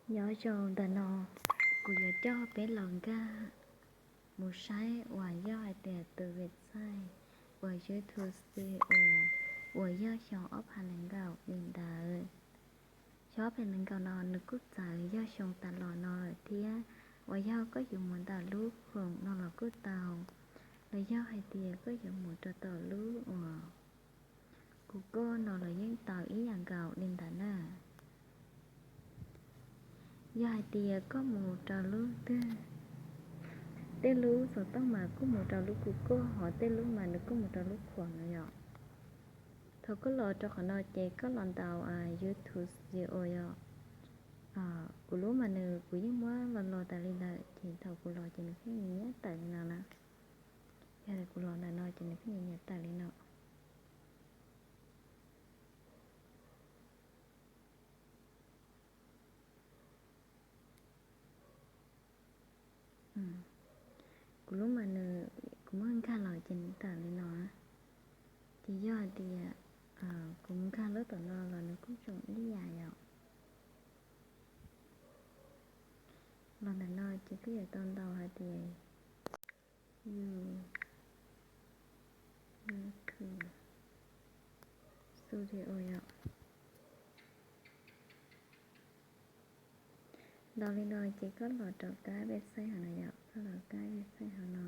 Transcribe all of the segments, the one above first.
Nyob zoo ntawm no, kuv yuav coj peb los nkag mus saib uas yog hais tias tus website uas YouTube Studio uas yog xyoo ob phav nees nkaum li ntawd. Xyoo ob phav nees nkaum no nws kuj txawm yog xyoo tas los no lawm thiab, uas yog koj yuav mus ntawm lub Chrome no los kuj tau, los yog hais tias koj yuav mus rau tom lub uas Google no los yeej tau ib yam nkaus li ntawd na. Yog hais tias koj mus rau lub twg, tej lub xov tooj mas kuj mus rau lub Google, ho tej lub mas nws kuj mus rau lub Chrome no yom. Thaum koj los rau qhov no ces koj los ntaus YouTube Studio yom. Kuv lub mas nws kuv yeej muab los los tas li ntawd, ces thaum kuv los ces nws pheej nyiam tawm li no na. Yog kuv los ntawm no ces nws pheej nyiam tawm li no. Kuv lub mas nws, kuv muab nkag los ces nws tawm li no. Ces yog hais tias kuv nkag lub tom no los nws kuj tseem ib yam yom. Los ntawm no ces koj yuav tau ntaus hais tias YouTube Studio yom. Ntaus li no ces koj los rau kab website hauv no yom, koj los kab website hauv no.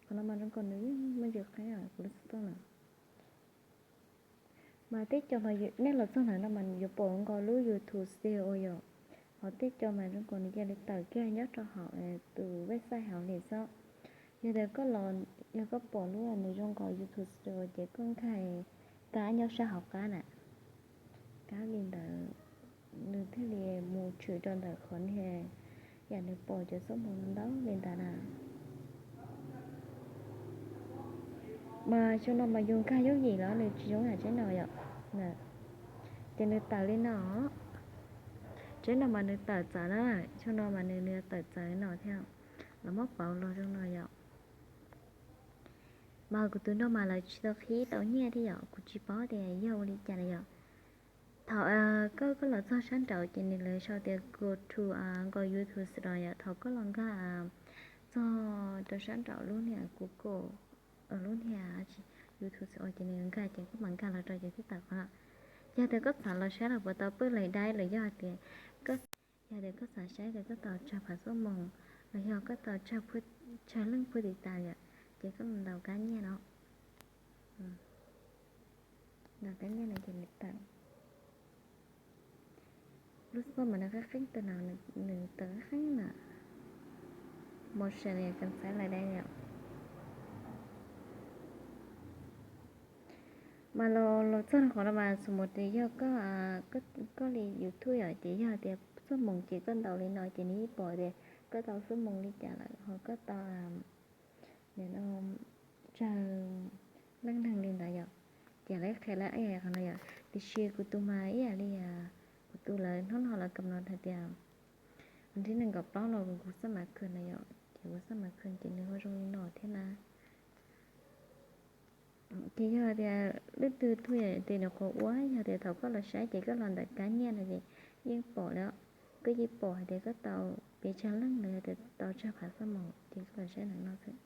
Qhov no mas zoo nkaus nws yeej muaj ntsis qeeb kuv lub xov tooj na. Mas tej co nej los txog ntawm no mas yuav pom nkaus lub YouTube Studio yom. Ho tej co mas zoo nkaus nws cia li tawm kiag nyob rau hauv tus website hauv li xwb. Yog tias koj los, yog koj pom lub nws zoo nkaus YouTube Studio ces koj nkag kab nyob sab hauv qab na. Kab li ntawd nws thiaj li mus tshwm rau ntawm qhov niag yam nws pom cov xuab moos ntau li ntawd na. Mas xyoo no mas yus nkag yooj yim los nws tsis zoo yam tsaib no yom. Ces nws tawm li no. Tsaib no mas nws tawm txawv na, xyoo no mas nws nws tawm txawv no thiab. Los muab pauv los zoo no yom. Mas kuv tus no mas lawv tsis tau qhib tau nyiaj thiab yom, kuv tsis paub tias yog ua li cas na yom. Thaum koj koj los txog sab nraud ces nws lawv sau tias go to nkaus YouTube Studio yom, thaum koj los nkag txog rau sab nraum lub niag Google, lub niag YouTube Studio ces nws nkag ces koj mam nkag los rau ces twb tawm qhov no. Yog tias koj xav los saib los puas tau pawg lais daib los yog tias koj, yog tias koj xav saib tias koj tau tsawg phav xuab moos los yog koj tau tsawg leej phuj tiv tas yom, ces koj los ntaus kab nyiaj no. Ntaus kab nyiaj no ces nws tawm. Lub xov tooj mas nws qeeb qeeb tag no, nws tawm qeeb qeeb na. Motion yom, kab xaib lais daib yom. Mas los los txog qhov no mas xus mus tias yog koj li YouTube yom, ces yog tias xuab moos ces koj ntaus li no ces nws yeej pom tias koj tau xuab moos li cas lawm ho koj tau tsawg leej neeg li ntawd yom. Ces lawv qhia lawv ib yam qhov no yom, tiam sis kuv tus mas ib yam li kuv tus lawv hnub no lawv kam no hais tias nrib nees nkaum plaub los kuv xab mas khwm no yom, ces kuv xab mas khwm ces nws ho zoo li no thiab na. Ces yog tias leej twg tug yam tias nws qhuav ua, yog tias thaum koj los saib ces koj los ntawm kab nyiaj no ces yeej pom lawm, koj yeej pom hais tias koj tau pes tsawg leej los yog tias tau tsawg phav xuab moos ces koj los saib ntawm no xwb.